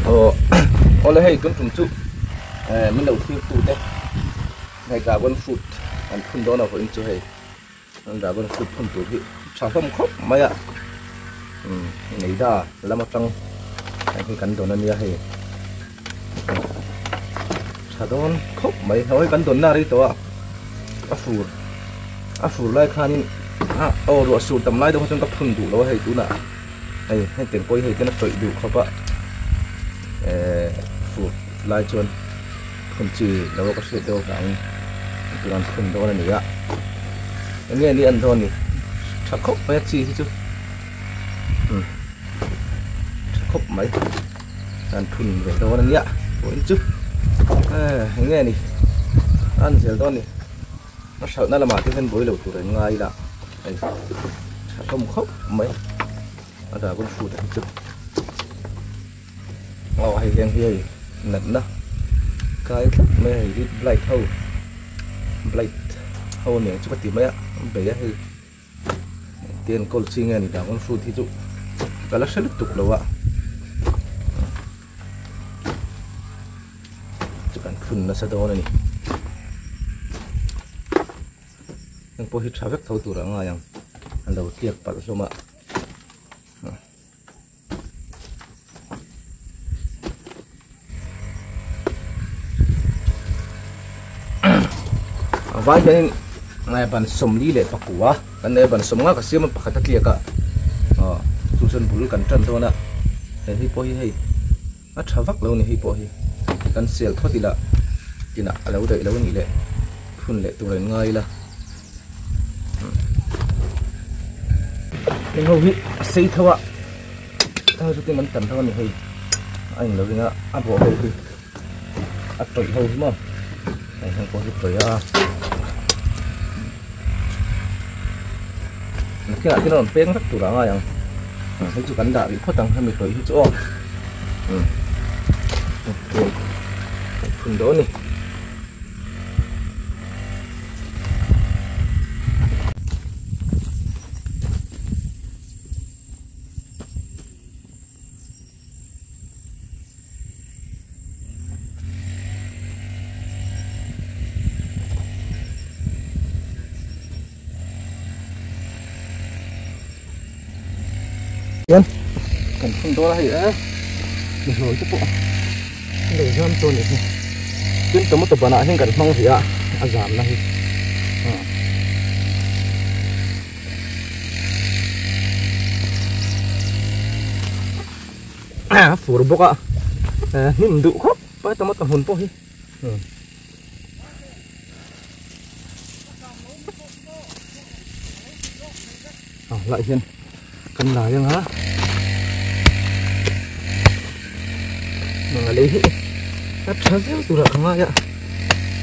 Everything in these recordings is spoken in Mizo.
Aw awle hei tun tum chu min lo thlir tu te hei dragon fruit an phun dawn a vawiin chu hei an dragon fruit phun tur hi tha hlawm khawp mai a neida lam atang hei hi kan dawn ania hei tha dawn khawp mai hei kan dawn na rei tawh a a fur a fur lai khanin a aw ruah sur tam lai deuh kha chuan ka phun duh lo a hei tunah. Hei hetiang pawh hi hei ten a tawih duh khawp a ehh fur lai chuan phun chi lo a ka hriat deuh avangin tuna an phun dawn a ni a eng nge ni an dawn ni tha khawp mai a chi hi chu umm tha khawp mai an phun ve dawn a nia vawiin chu ehh eng nge ni an zel dawn ni a hralhna lamah te hian buai lo tur an ngai ila. Hei tha hlawm khawp mai a dragon fruit a hi chu aw hei hian hi hei natna kai tlat mai a hei hi blight ho blight ho nen chu ka ti mai a bei a hei engtin enkawl chi nge ni dragon fruit hi chu ka la hre lutuk lo a chu kan phun nasa dawn a ni. Heng pawh hi tha vek tho tur a ngai ang a lo tliak palh hlawm a a vai hianin ngai ban sawmli leh pakua kan nei a ban sawm nga ka siam a pakhat a tliak a aw chu chuan bul kan tan dawn a hei hi pawh hi hei A tha vak lo ni hei pawh hi kan sel phawt ila tinah a lo daih lo a nih leh phun leh tur an ngai ila heng ho hi a sei tho a heng chu tin an tan tho a ni hei a in lo in a a bawh ho hi a tawih ho hi maw hei heng pawh hi tawih a nakinah tin a rawn peng vek tur a ngai ang hei chu kan dah rih phawt ang hemi tawih hi chu aw phun dawn a ni. Hian kan phun dawn a hei e mi hlawi te pawh lo zam chu a ni hi tin tomato banah hian kan hmang rih a a zamna hi. A fur bawk a hnim duh khawp mai tomato hmun pawh hi a lai hian kan lai anga a lei hi a tha viau turah ka ngai a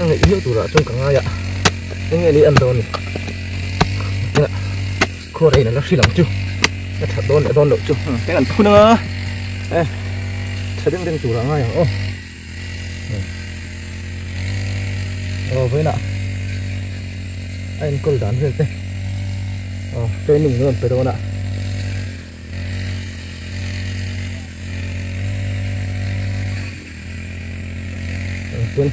a ngaih viau turah chuan ka ngai a eng nge ni an dawn ni khaw rein a la hrilh ang chu a that dawn leh dawn loh chu eng an phun anga e tha deng deng turah ngai ang aw aw vawiinah a enkawl dan vel te aw training an rawn pe dawn a. Chuan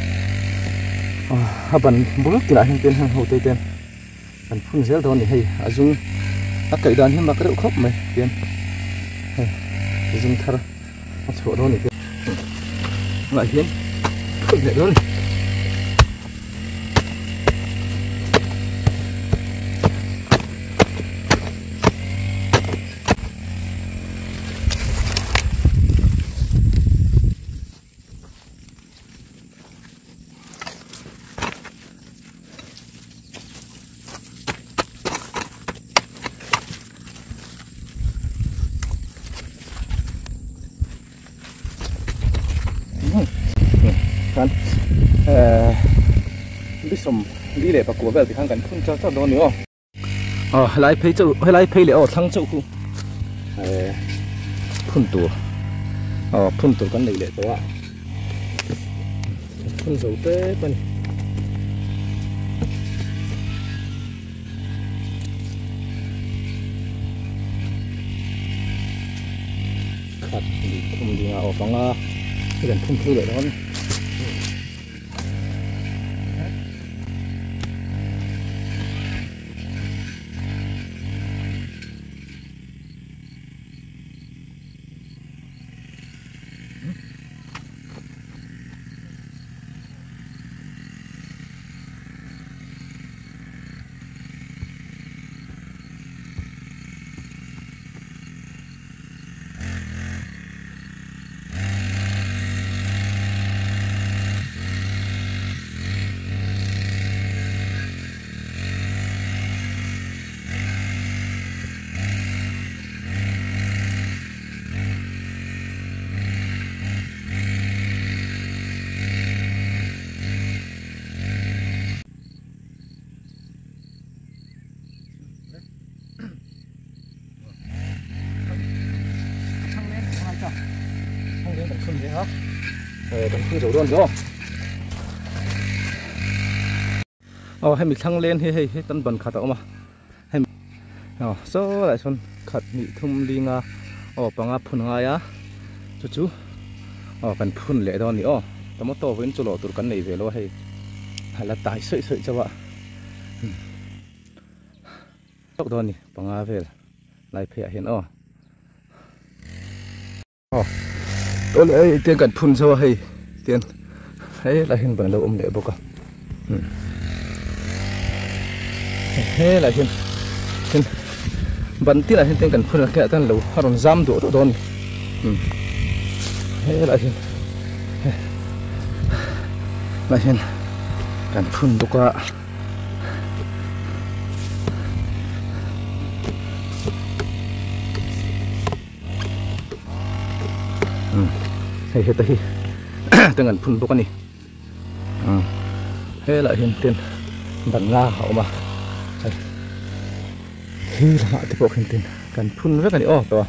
a ban bul tinah hian chuan heng ho te ten Kan phun zel dawn a ni hei a zum a kaih dan hi mak reuh khawp mai tian hei zum thar a chhuah dawn a ni tunah hian phun leh dawn a ni. Khan bisom li leh pakua vel tikhan kan phun char char dawn a ni aw. Aw helai phei chauh helai phei leh aw thlang chauh khu eh phun tur aw phun tur kan neih leh tawh a phun zo tep a ni. Khat hnih thum ding a aw panga hi kan phun phei leh dawn. Kan phun zo dawn ni aw. Aw hemi thlang len hi hei hi tan ban khat a awm a hemi aw saw lai sawn khat hnih thum linga aw panga phun ngai a chu chu aw kan phun leh dawn ni aw tomato vawiin chu lawh tur kan nei ve lo a hei a la tai sawi sawi chauh a. Tawk dawn ni panga vel lai pheiah hian aw. Aw tawlh hei tiang kan phun zo a hei tiang hei lai hian ban lo awm leh bawk a he lai hian tin ban tinah hian tiang kan phun a khiah tan lo a rawn zam duah duah dawn a ni he lai hian lai hian kan phun bawk a. Hei heta hi te ngan phun bawk a ni helaiah hian ten ban nga a awm a hei hi lamah te pawh khian tin kan phun vek a ni aw tawh a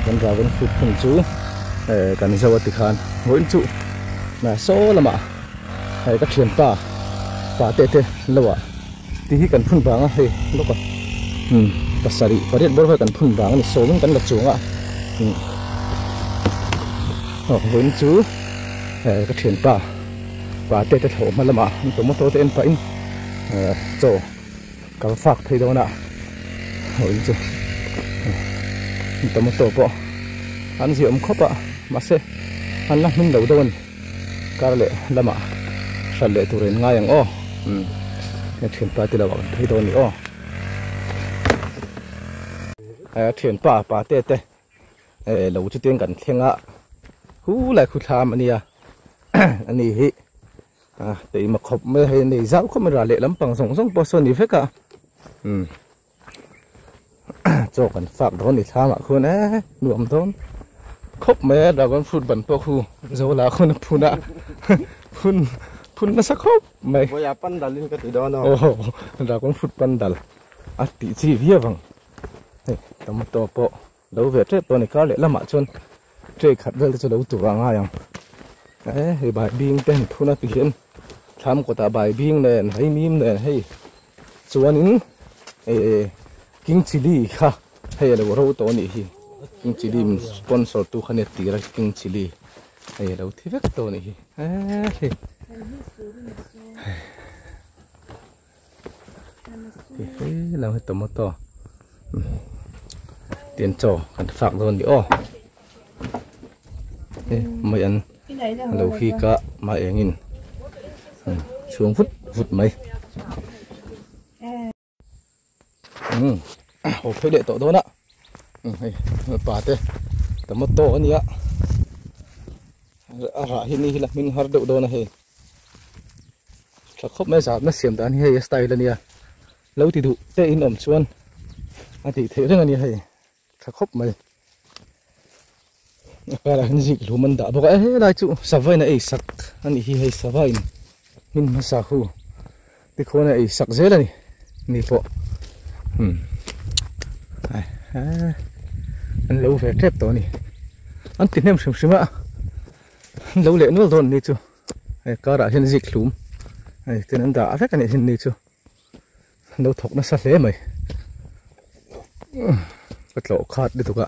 kan dragon fruit phun chu kan zo a tikhan vawiin chu saw lamah hei ka thianpa pa te te lo ah. Tih hi kan phun vang a hei lawk a umm pasarih pariat bawr vel kan phun vang a ni sawmin kan la chuang a umm aw vawiin chu eh ka thianpa pa te te thlawh hma lamah an tomato te en pahin eh chaw ka va fak phei dawn a vawiin chu tomato pawh an ziah awm khawp a mahse an la hmin lo deuh a ni. Kar leh lamah hral leh tur in ngai ang aw umm he thianpa te lo ah kan phei dawn ni aw he thianpa pa te te eh lo chu tiang kan thleng a hu lai khu thlam ania ani hi a teima khawp mai hei nei zau khawp mai ral leh lampang zawng zawng pawh saw ni vek a umm chaw kan fak dawn ni thlam ah khuan e nuam dawn khawp mai a dragon fruit ban pawh khu zola khuan a phun a phun phun nasa khawp mai Vawiah pandal in ka ti dawn aw dragon fruit pandal a tih chi viau ang hei tomato pawh lo ve tep tawh a ni kar leh lamah chuan tray khat vel te chu lo tur a ngai ang e hei bai bing te an phun a ti hian thlam kawtah bai bing nen hei mim nen hei Chuanin eh King Chilli kha hei a lo ro tawh a nih hi King Chilli min sponsor tu kha nia tira King Chilli hei a lo thi vek tawh a nih hi hei hei lo hi tomato tian chaw kan fak dawn a ni aw mai an lo hi ka mah engin chhung vut vut mai um haw phei leh tawh dawn a hei pa te tomato a nia a rah hi ni hi la hming har deuh dawn a hei tha khawp mai zahna siam dan hi hei a style a nia lo ti duh te in awm chuan a tih theih reng a nia hei. Tha khawp mai. A karah hian zik hlum an dah bawk a, e helai chu sava in a ei sak a nih hi hei sava in hmin hmasa khu tikhuan a ei sak zel a ni ni pawh umm an lo ve tep tawh a ni an ti hnem hrim hrim a an lo leh nual dawn a ni chu hei karah hian zik hlum hei ten an dah vek a nih hi ni chu. Lo thawk nasa hle mai ka tlawh khat lutuk a.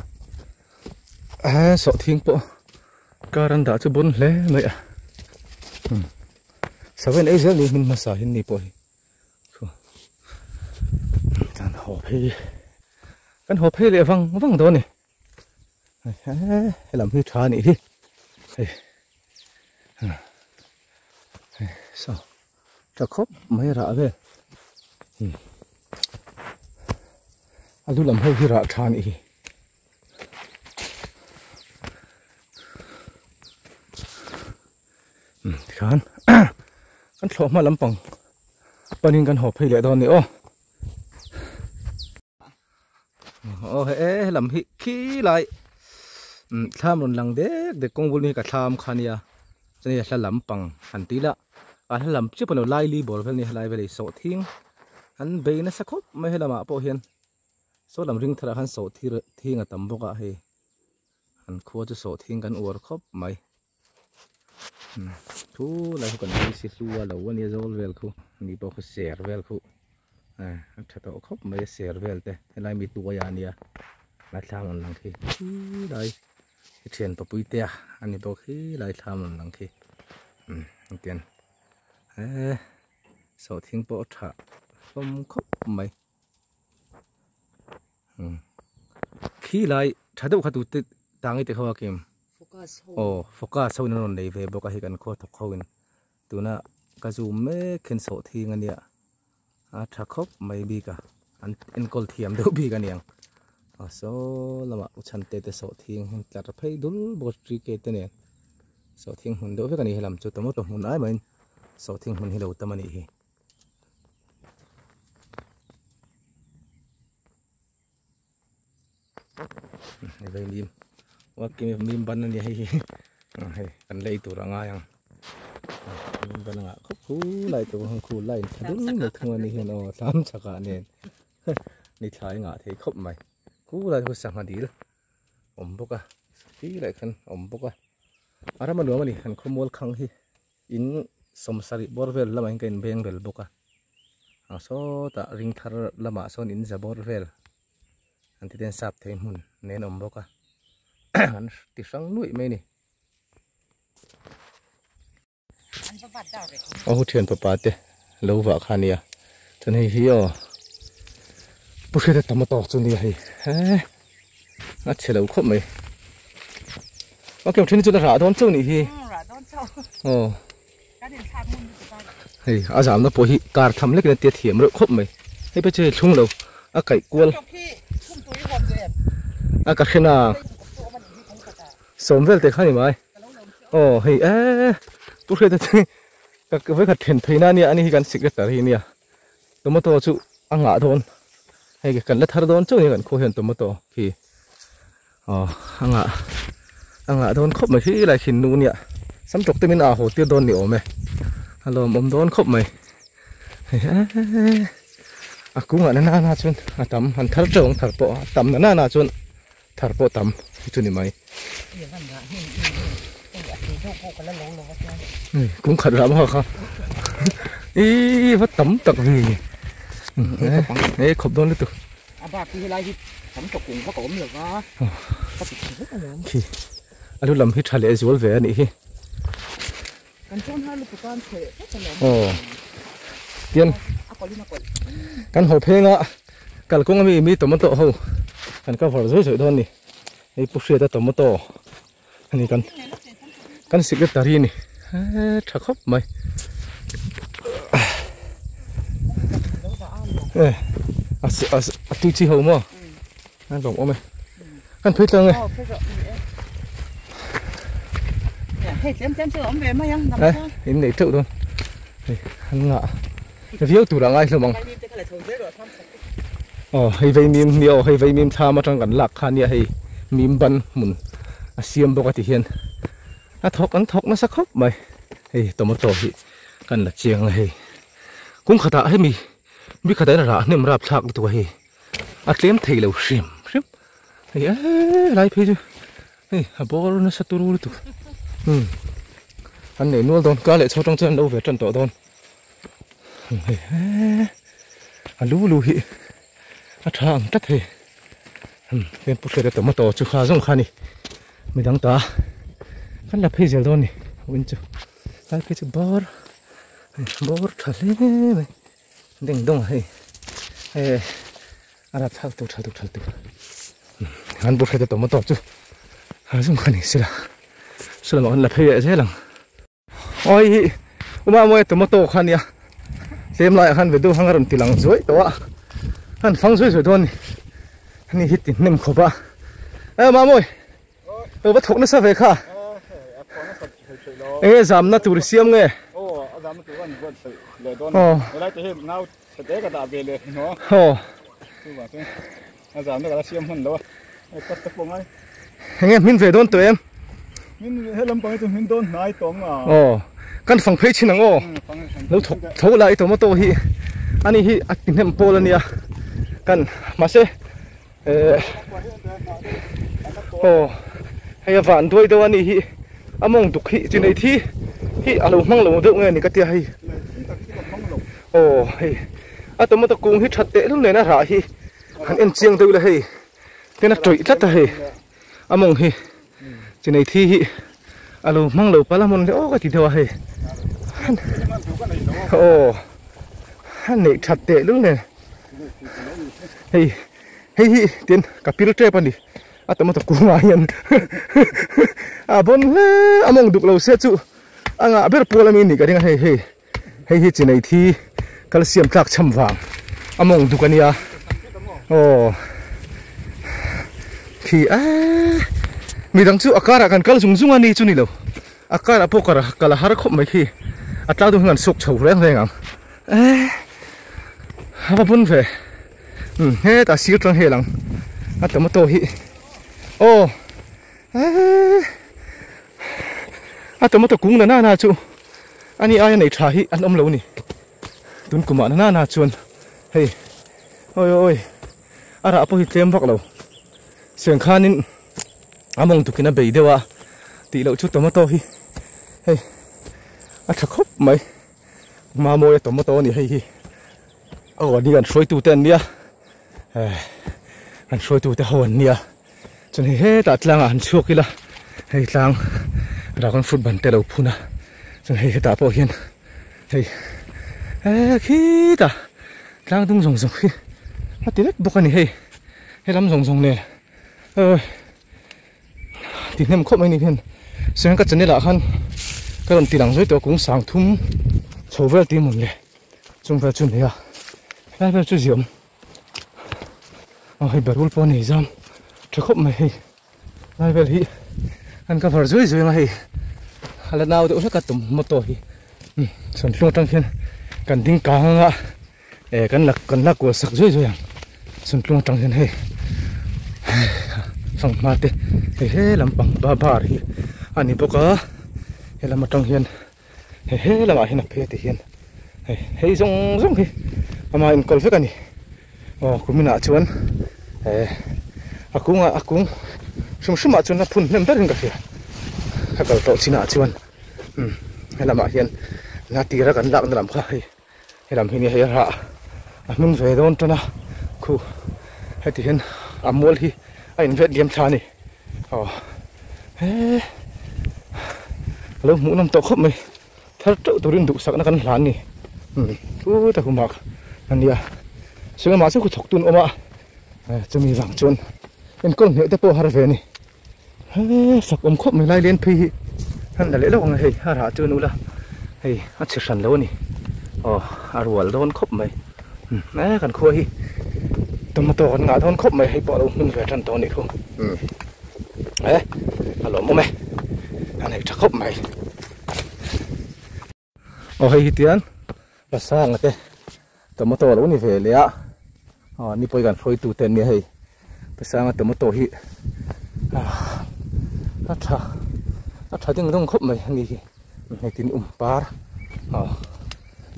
He sawhthing pawh car an dah chu bon hle mai a seven ei zel ni hmun hmasa hin ni pawh hi kan haw phei kan haw phei leh vang vang dawn a ni helam hi tha a nih hi hei hei saw tha khawp mai rah vel a lu lam ho hi rah tha a nih hi. Tikhan kan thlawh hma lampang panin kan haw phei leh dawn a ni aw. Aw he lam hi khi lai thlam rawn lang dek dek kawng bul hi ka thlam kha nia chuan hei hla lampang han ti ila a hla lam chiah pawh ni lo laili bawr vel a ni helai vel hi sawhthing an bei nasa khawp mai helamah pawh hian. Saw lam ring tharah khan sawhthir thing a tam bawk a hei an khua chu sawhthing kan uar khawp mai thu lai khu kan ei si hlu a lo ania zawl vel khu ani pawh khu ser vel khu eh a tha tawh khawp mai a ser vel te helai mi tuai a nia a thlam an lang khi khi lai i thian papui te a ani bawk khi lai thlam an lang khi tian eh sawhthing pawh a tha hlawm khawp mai. Khi lai tha deuh kha tu te tang i te kho a kim aw focus ho in an rawn nei ve bawk a hei kan khaw thawk ho in tuna ka zoom mek hian sawhthing a nia a tha khawp mai bik a an enkawl thiam deuh bik a niang a saw lamah u chhante te sawhthing hi tlar phei dul bawk a trike te nen sawhthing hmun deuh vek a ni helam chu tomato hmun ai maiin sawhthing hmun hi lo tam a nih hi. Hei mim walking mim ban ania hei hi hei kan lei tur a ngai ang mim ban anga khawp khu lai tur hang khu lai tha dul mai thung ani hian aw thlam chakah nen ni thlai ngah thei khawp mai khu lai khu sangha dil awm bawk a khi lai khan awm bawk a a ram a nuam ani an khawmual khang hi. In sawmsarih bawr vel lamah hian ka in beng bel bawk a ah sawtah ring thar lamah sawn in za bawr vel an ti ten sap thei hmun nen awm bawk a an ti hrang nuaih mai a ni. Aw thian papa te lo vah kha nia chuan hei hi aw pu hriata tomato chu nia hei he a chhe lo khawp mai ok then chu la rah dawn chauh nih hi aw hei a zamna pawh hi kar tham lek in a tia thiam reuh khawp mai hei pawh chu hei thlung lo a kaih kual a ka hrena sawm vel te kha ni mai aw hei eee pu hriata chu Ka vawikhat then phei na ania ani hi kan secretary ania tomato chu a ngah dawn hei kan la thar dawn chauh ania kan khaw hian tomato khi aw a ngah a ngah dawn khawp mai khi lai khin nu ania sam tawk te min a haw tir dawn ni awm e a lawmawm dawn khawp mai a kungah na na na chuan a tam an thar teuh ang thar pawh a tam na na na chuan Thar pawh tam hi chu ni mai. Kung khat rah bawk kha. I va tam tak vi. Ei khawp dawn lutuk. A bak hi helai hi tam tawk kung vak a awm lova. Ka ti thei vek alawm. Khi a lu lam hi tha leh zual ve a nih hi. Kan chuan har lutuk a an chhe vek alawm. Aw. Tian a kawlh in a kawlh. Kan haw pheng a kalkawng ami mi tomato ho kan cover zui zui dawn a ni. Hei Pu Hriata tomato a ni kan kan secretary a ni. He tha khawp mai. E a a tui chi ho maw? A lawm awm e. Kan phei tlang e. Hei tlem tlem chu awm ve mai ang. Eh, in nei teuh dawn. Hei, an ngah. Viau tur a ngai hlawm ang. Aw, hei vei mim ni aw, hei vei mim thlam atang kan lak kha nia hei mim ban hmun a siam bawk a ti hian a thawk an thawk nasa khawp mai. Hei tomato hi kan la chiang a hei. Kung khatah hemi mi khatah hian rah hnem rap thlak lutuk a hei. A tlem thei lo hrim hrim hei eee lai phei chu hei a bawr nasa turu lutuk umm an nei nual dawn ka leh chho tang chuan an lo ve tan tawh dawn hei eee a lu lu hi a tha ang tlat hei umm heng pu hriata tomato chu kha zawng kha a ni. Midang ta kan la phei zel dawn a ni win chu lai phei chu bawr bawr tha hle mai ding dawng a hei eh a rap thlak tur tha tur tha tur an bu hre te tomato chu a zum kha ni sila saw lamah kan la phei leh zel ang. Aw hei hi uma mawi tomato kha ania tlem laiah khan vedio hang a rawn ti lang zuai tawh a an fang zuai zuai dawn a ni ani hi ti hnem khawp a e mawi lo va thawk nasa ve kha enge zamna tur i siam nge aw aw Enge hmin ve dawn tawh em? Hmin he lampang hi chu hmin dawn hnai tawng a. Aw kan fang phei chin ang aw. Lo thawk tho la i tomato hi ani hi a ti hnem pawl ania kan mahse eh aw hei a van duai deuh ani hi a mawng duk hi chi nei thi hi a lo hmang lo deuh nge ni ka tia hei aw hei a tomato kung hi that tehlul nen a rah hi han en chiang deuh ila hei. Tin a tawih tlat a hei a mawng hi chi nei thi hi a lo hmang lo palh a hmun le aw ka ti deuh a hei aw a neih that teh lul nen hei hei hi tin ka pil tep a ni a tomato kungah hian a bawn hle a mawng duk lo se chu a ngah ber pawl ami nih ka ring a hei hei. Hei hi chi nei thi calcium tlak chham vang a mawng duk a nia aw khi eee midang chu a karah kan kal zung zung a ni chu ni lo a karah pawh kar kal a har khawp mai khi a tlang deuh hian an suk chho reng reng ang eee a va bun ve umm hetah sir tang hel ang a tomato hi aw eee a tomato kung na na chu. Ani aia nei tha hi an awm lo ni. Tun kumah na na chuan hei awi awi a rah pawh hi tlem vak lo. Seng khanin a mawng tukin a bei deuh a tih loh chu tomato hi hei a tha khawp mai. Mamawia tomato a ni hei hi. Aw ani kan hruaitute an nia eh kan hruaitute ho an nia. Chuan hei hetah tlangah han chhuak ila hei tlang dragon fruit ban te lo phun a chuan hei hetah pawh hian hei eh khitah tlang dung zawng zawng hi a ti vek bawk a ni hei helam zawng zawng nen awi ti hnem khawp mai ni hian chuan ka channel ah khan ka rawn ti lang zui tawh kung sang thum chho vel tih mawn le chung vel chu a nei a helai vel chu ziah awm. Aw hei berul pawh a nei zam tha khawp mai hei lai vel hi an cover zui zui ang a hei a la nau deuh hlek a tum motor hi umm sawntlung atang hian kan ding kang anga eh kan la kan la kual sak zui zui ang sawntlung atang hian hei fanghma te hei he lampang ba bar hi a ni bawk a helam atang hian. Hei he lamah hian a phei a ti hian hei hei zawng zawng hi ama enkawl vek a ni aw kuminah chuan eh a kungah a kung hrim hrimah chuan a phun hnem berin ka hria a kal tawh chinah chuan umm helamah hian a tira kan lakna lam kha hei helam hi nia hei a rah a hming ve dawn tan a khu heti hian a mual hi a invet liam thla a ni aw he a lo hmuh nawm tawh khawp mai thar teuh turin duhsakna kan hlan a ni umm chu ta humah a nia sangha chu thawk tun awm a chumi vang chuan enkawl hmeh te pawh a har ve a ni. He sak awm khawp mai lai lian phei hi han la leh lawk ang a hei a rah chu an ul a hei a chhe hran lo a ni aw a rual dawn khawp mai umm e kan khua hi tomato kan ngah dawn khawp mai hei pawh a lo hmun ve tan tawh a nih khu umm e a lawmawm e a nei tha khawp mai. Aw hei hi tian pasanga te tomato alo ni ve leh a aw ni pawh hi kan hruaitu te an nia hei pasanga tomato hi a tha a tha ding dawng khawp mai ani hi hei tin um par aw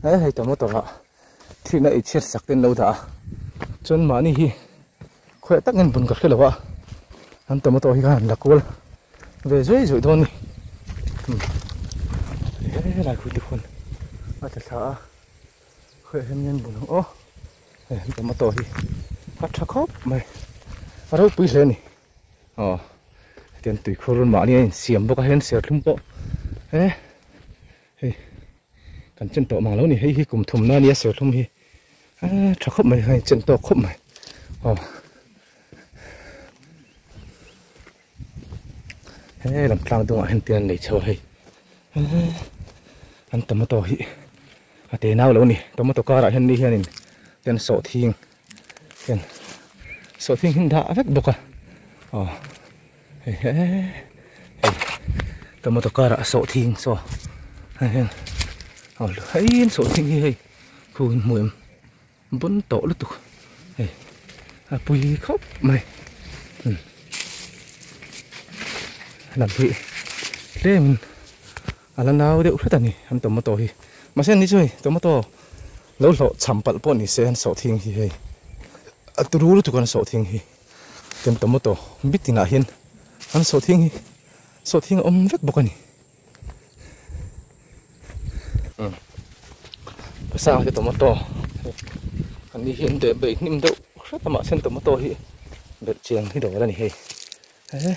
he hei tomato ah thihna ei chhiat sak te an lo dah a chuan mahni hi khawiah tak nge bun ka hre lo a an tomato hi khan an la kual. Ve zui zui dawn ni he lai khu te khuan a tla thla a khawiah hian ngen bun ang aw hei tomato hi a tha khawp mai a ropui hle a ni aw. Tian tuikhur mahni a insiam bawk a hian serthlum pawh he hei kan chen tawh mang lo ni hei hi kum thumna a nia serthlum hi eh tha khawp mai hei chen tawk khawp mai aw he lam tlang dungah hian tian an nei chho a hei eh an tomato hi a te nau lo ni tomato karah hian ni hianin tian sawhthing hian sawhthing hi an dah vek bawk a aw hei he hei tomato karah sawhthing saw hei hian aw hei an sawhthing hi hei khu in hmu em bun tawh lutuk hei a pui khawp mai umm lam hi tlemin A la nau deuh hret a ni an tomato hi. Mahse an ni chu hei tomato lo hlawh cham palh pawh ni se an sawhthing hi hei a turu lutuk an sawhthing hi chuan tomato bitin ah hian an sawhthing hi sawhthing a awm vek bawk a ni. Umm pasang te tomato an ni hi an deh beih hnim deuh hret a mahse an tomato hi belh chiang hi dawl a ni hei he.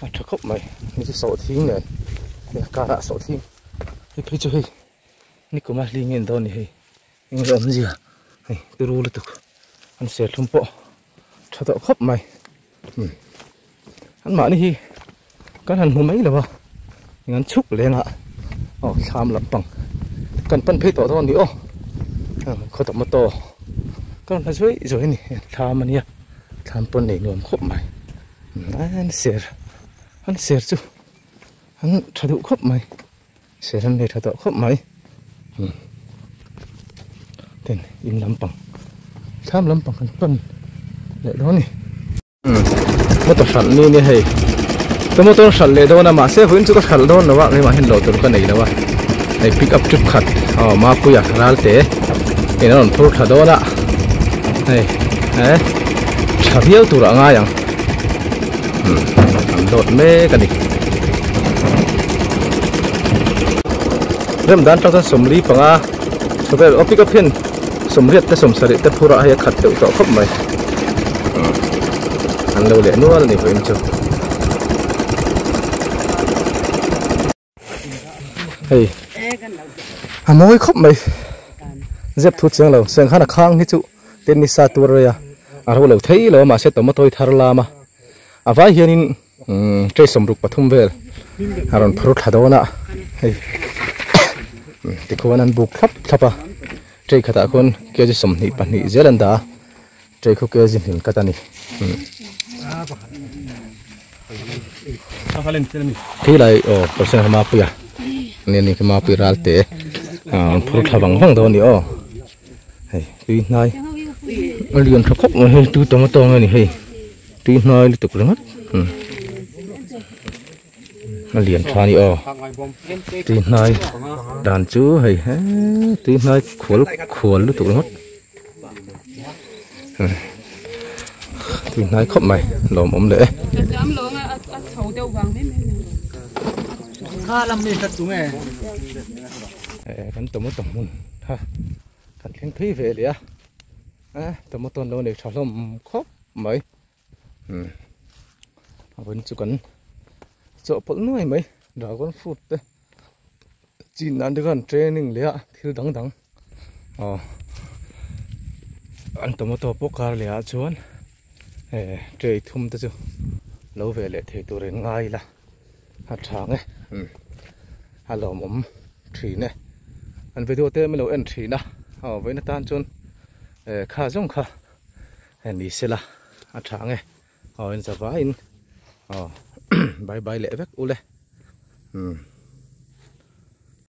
A tha khawp mai hei chu sawhthing nen hei a karah sawhthing hei phei chu hei nikuma hling nge ni dawn ni hei eng nge awmzia hei turu lutuk an serthlum pawh tha tawh khawp mai umm an mahni hi kan han hmu mai lo a eng an chhuk leng a aw thlam lampang kan pan phei tawh dawn a ni aw khaw tomato ka rawn hla zuai zuai a ni thlam a nia thlam pawn nei nuam khawp mai. An ser an ser chu an tha duh khawp mai ser an nei tha tawh khawp mai ten in lampang thlam lampang kan pan leh dawn a ni motor hralh ni nia hei ka motor hralh leh dawn a mahse vawiin chu ka hralh dawn lo a keimah hian loh tur ka nei lo a hei pick up trip khat aw mapuia ralte in a rawn phur thla dawn a hei eh tha viau tur ah ngai ang umm an dawt mek a ni rem dan tang chuan sawmli panga chawvel aw pick up hian sawmriat te sawmsarih te phur ah hei a khat deuh tawh khawp mai umm an lo leh nual a ni vawiin chu. Hei a mawi khawp mai zep thu chiang lo seng khan a khang hi chu ten ni sa tur rei a a ro lo thei lo a mahse tomato hi thar lam a a vai hianin umm tray sawmruk pathum vel a rawn phur thla dawn a hei tikhuan an buk thlap thlap a tray khatah khuan kg 22 zel an dah a. Tray khu kg hnin kat a ni. Khi lai aw percent kha mapuia ni ni khi mapui ral te an phur thla vang vang dawn a ni aw hei tui hnai a lian tha khawp mai hei tui tomato nge ni hei tui hnai lutuk ringawt a lian tha a ni aw tui hnai dan chu hei he tui hnai khual khual lutuk ringawt. Tui hnai khawp mai lawmawm leh e. Kan tomato hmun kha kan thleng phei ve leh a tomato an lo nei tha hlawm khawp mai a vawiin chu kan chawhpawlh nuai mai dragon fruit te chin nan te khan training leh a thil dang dang. Aw an tomato pawh kar leh ah chuan eh tray thum te chu lo ve leh thei tur in ngai ila a tha ang e umm a lawmawm thin e an video te min lo en thin a aw vawiin atan chuan eh kha zawng kha ni sela a tha ang e aw in zavaiin aw bye bye leh vek ule umm.